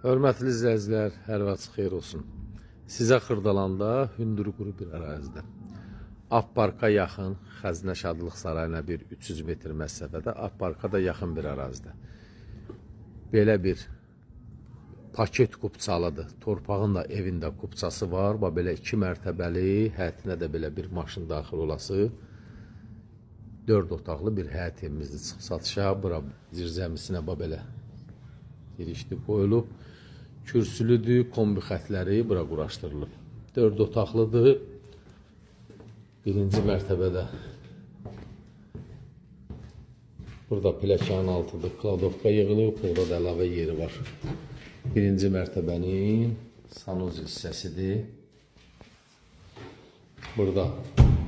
Hörmətli izləyicilər, hər vaxt xeyir olsun. Sizə Xırdalanda hündür quru bir ərazidə, Avparka yaxın, Xəzinə Şadlıq Sarayına bir 300 metr məsafədə, Avparka da yaxın bir ərazidə. Belə bir paket kupçalıdır. Torpağın da evində kupçası var. Bax belə 2 mərtəbəli, həyətinə də belə bir maşın daxil olası 4 otaqlı bir həyət evimizdir. Çıxıb satışa, bura zirzəmisinə bax belə girişli qoyulub. Kürsülüdür, kombi xətləri bura quraşdırılıb. 4 otaqlıdır. Birinci mərtəbədə burada pləkanın altıdır, kladovka yığılıb, burada da əlavə yeri var. Birinci mərtəbənin sanuzel hissəsidir. Burada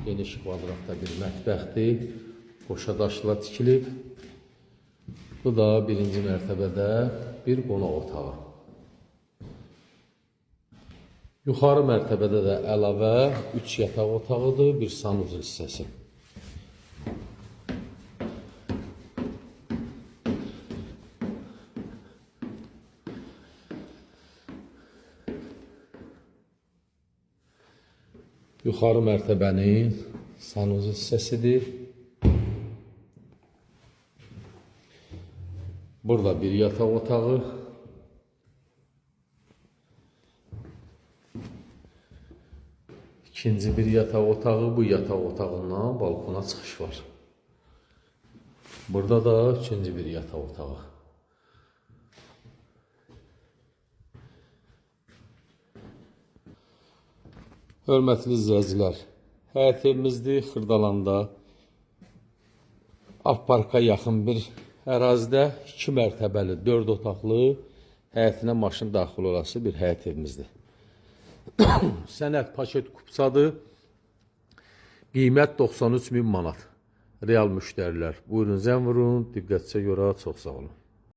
geniş kvadratda bir mətbəxdir. Qoşa daşla tikilib. Bu da birinci mərtəbədə bir qonaq otağı. Yuxarı mərtəbədə də əlavə 3 yataq otağıdır, bir sanuzel hissəsi. Yuxarı mərtəbənin sanuzel hissəsidir. Burada bir yataq otağı. İkinci bir yataq otağı. Bu yataq otağından balkona çıxış var. Burada da üçüncü bir yataq otağı. Hörmətli izləyicilər, həyət evimizdir Xırdalanda. Avparka yaxın bir ərazidə 2 mərtəbəli, 4 otaqlı, həyətinə maşın daxil olası bir həyət evimizdir. Sənəd paket kupçadır. Qiymət 93 min manat. Real müştərilər, buyurun zəng vurun. Diqqətinizə görə çox sağ olun.